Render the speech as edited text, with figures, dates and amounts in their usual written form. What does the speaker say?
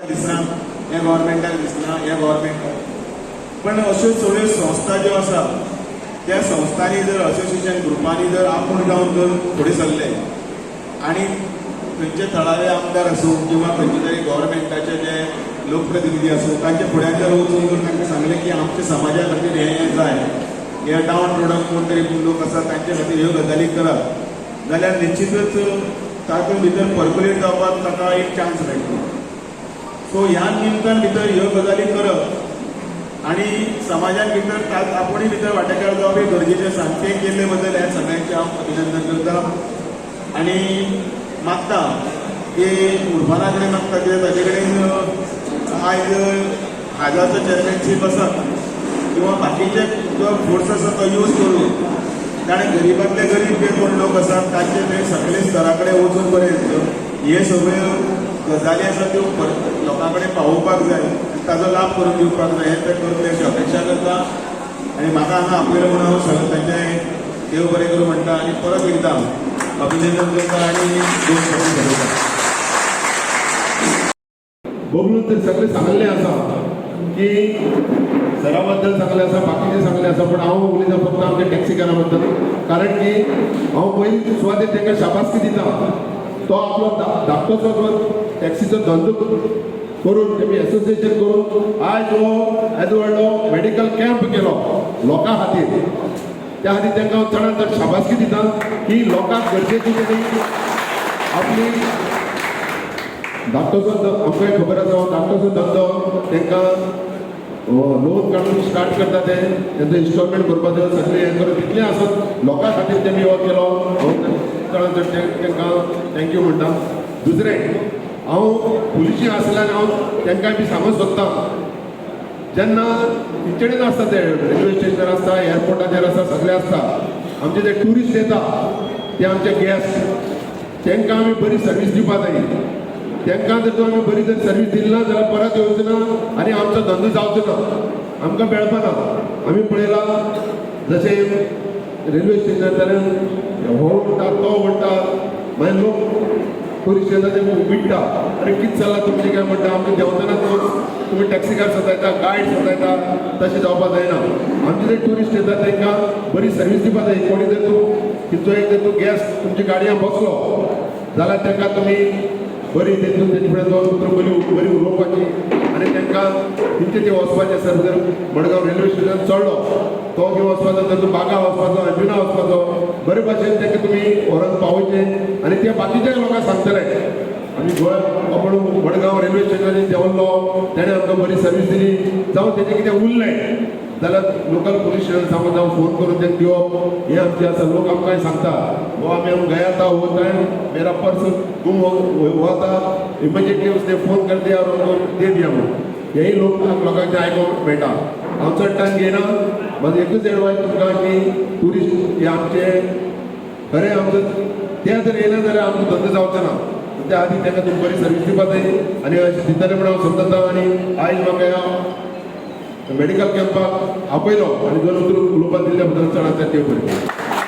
दिसना, ह्या गव्हर्मेंटाक दिसना, ह्या गव्हर्मेंटाक. पण अश्यो सगळ्यो संस्था ज्यो आसा, त्या संस्थांनी जर, असोसिएशन ग्रुपांनी जर आपूण जावन जर फुडें सरले आनी खंयचे थळावे आमदार आसूं किंवा खंयचे तरी गव्हर्मेंटाचे जे लोकप्रतिनिधी आसूं, तांच्या फुड्यान जर वचून जर तांकां सांगलें की आमच्या समाजा खातीर हें हें जाय, हे डावन ट्रॉडन कोण तरी लोक आसा, तांचे खातीर ह्यो गजाली करात, जाल्यार निश्चितच तातूंत भितर पर्कुलेट जावपाक ताका एक चान्स मेळटलो. सो ह्या निमतान भितर ह्यो गजाली करप आनी समाजान भितर आपुणूय भितर वांटेकार जावप हें गरजेचें आसा. आनी तें केल्ले बद्दल ह्या सगळ्यांचें हांव अभिनंदन करता आनी मागता की, उर्फाना कडेन मागता, कित्याक ताजे कडेन आयज हाजाचो चेअरमॅनशीप आसा किंवा बाकीचे जो फोर्स आसा तो यूज करून ताणें गरिबांतले गरीब जे कोण लोक आसात, तांचे थंय सगळे स्तरा कडेन वचून पर्यंत हे सगळ्यो गजाली आसा त्यो लोकां कडेन पावोवपाक जाय आनी ताजो लाभ करून दिवपाक जाय, हें ते करतले अशी अपेक्षा करता. आनी म्हाका हांगा आपयलें म्हणून हांव सगळें तांचें देव बरें करूं म्हणटा आनी परत एकदां अभिनंदन करता आनी दोन शब्द बरयता. बबलून तर सगळें सांगल्लें आसा की सरा बद्दल सांगलें आसा, बाकीचें सांगलें आसा, पूण हांव उलयता फक्त आमच्या टॅक्सीकारा बद्दल, कारण की हांव पयली सुवातेर तांकां शाबासकी दिता. तो आपलो धाकटोसो जो टॅक्सीचो धंदो करून, तेमी एसोसिएशन करून आयज हो येदो व्हडलो मेडिकल कॅम्प केलो लोकां खातीर. त्या खातीर तांकां हांव चडान चड शाबासकी दिता की लोकांक गरजेची तेणी आपली धाकटोसो, आमकांय खबर आसा, धाकटोसो धंदो तांकां लोन काडून स्टार्ट करता, ते तेंचो इन्स्टॉलमेंट भरपाचो, सगळें हें करून तितलें आसत लोकां खातीर तेमी हो केलो. हांव चडान चड तांकां thank you म्हणटा. दुसरें, हांव पुलिशी आसल्यान हांव तांकां बी सांगूंक सोदता, जेन्ना तेंचे आसता ते रेल्वे स्टेशनार आसता, एअरपोर्टाचेर आसता, सगळे आसता, आमचे जे ट्युरिस्ट येता ते आमचे गेस्ट, तांकां आमी बरी सर्वीस दिवपा जाय. तांकां जर आमी बरी जर सर्वीस दिली ना जाल्यार परत येवचो ना आनी आमचो धंदो जावचो ना, आमकां मेळपा ना. आमी पळयलां, जशें रेल्वे स्टेशनार जाल्यार हो म्हणटा, तो म्हणटा, मागीर लोक टुरिस्ट येता ते विट्टा, "अरे, कितें चल्लां तुमचें?" काय म्हणटा, "आमकां देंवतना तुमी टॅक्सीकार सतायता, गायड सतायता." तशें जावपाक जायना. आमचे जे ट्युरिस्ट येता तांकां बरी सर्वीस दिवपाक जाय. कोणी जर तूं खंयचो एक जर तूं गॅस्ट तुमच्या गाडयेन बसलो जाल्यार ताका तुमी बरी तेतून तेजे फुडें दोन उतरां बरी बरी उलोवपाची आनी तांकां तेंचे ते वचपाचें आसा. जर मडगांव रेल्वे स्टेशन चडलो तो घेवन वचपाचो, जर तूं बागा वचपाचो, अंजुना वचपाचो, बरे भाशेन तांकां तुमी व्हरोन पावोवचें आनी ते बाकीच्या लोकांक सांगतले, आमी गोंय आपण मडगांव रेल्वे स्टेशनाचेर देंवल्लो, तेणें आमकां बरी सर्वीस दिली. जावं तेजें कितें उरलें जाल्यार लोकल पुलीस स्टेशन सांगून जावं फोन करून तांकां दिवप हें आमचें आसा. लोक आमकां सांगता, "वो आमी हम गया था, वो टाइम मेरा पर्स गुम हुआ था, इमिजिएटली उसने फोन कर दिया और उनको दे दिया." म्हणून हेय लोक लोकांचें आयकूंक मेळटा. हांव चड टायम घेयना. म्हाजो एकूच एडवायस तुमकां की ट्युरिस्ट हे आमचे खरें आमचो, ते जर येयना जाल्यार आमचो धंदो जावचो ना. त्या आदी तांकां तुमी बरी सर्वीस दिवपा जाय आनी अशें दितले म्हण हांव समजता. आनी आयज म्हाका ह्या मेडिकल कॅम्पाक आपयलो आनी दोन उतरां उलोवपाक दिल्ल्या बद्दल चडांत चड देव बरें करूं.